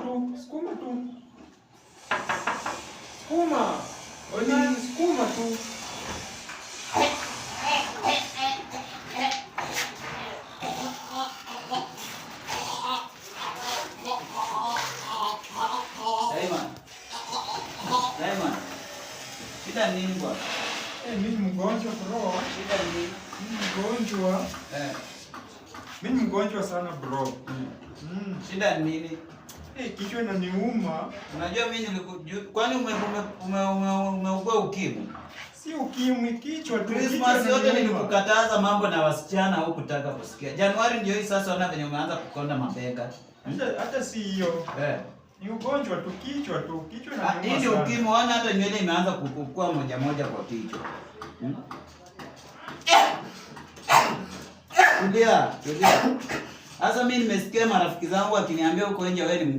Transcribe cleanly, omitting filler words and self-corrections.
tu, sukuma tu. Sukuma. Oli, sukuma tu. Diamond. Diamond. Shida nini bwana? Eh, mimi ni mgonjwa bro. Shida nini? Mimi ni mgonjwa. Mimi ni mgonjwa sana bro. Shida nini? Eh, kichwa inaniuma. Unajua mimi kwani umeugua ukimwi? Si ukimwi, kichwa tu. Christmas kichwa yote inaniuma. nilikukataza mambo na wasichana hukutaka kusikia. Januari ndio hii sasa, ona venye umeanza kukonda mabega. Hata si hiyo. Ni ugonjwa tu, kichwa tu, kichwa inaniuma Hii ndio sana. ukimwi, ona hata nywele imeanza kukua moja moja kwa kichwa. Tulia, tulia. Sasa mimi nimesikia marafiki zangu wakiniambia huko nje wewe ni mgonjwa.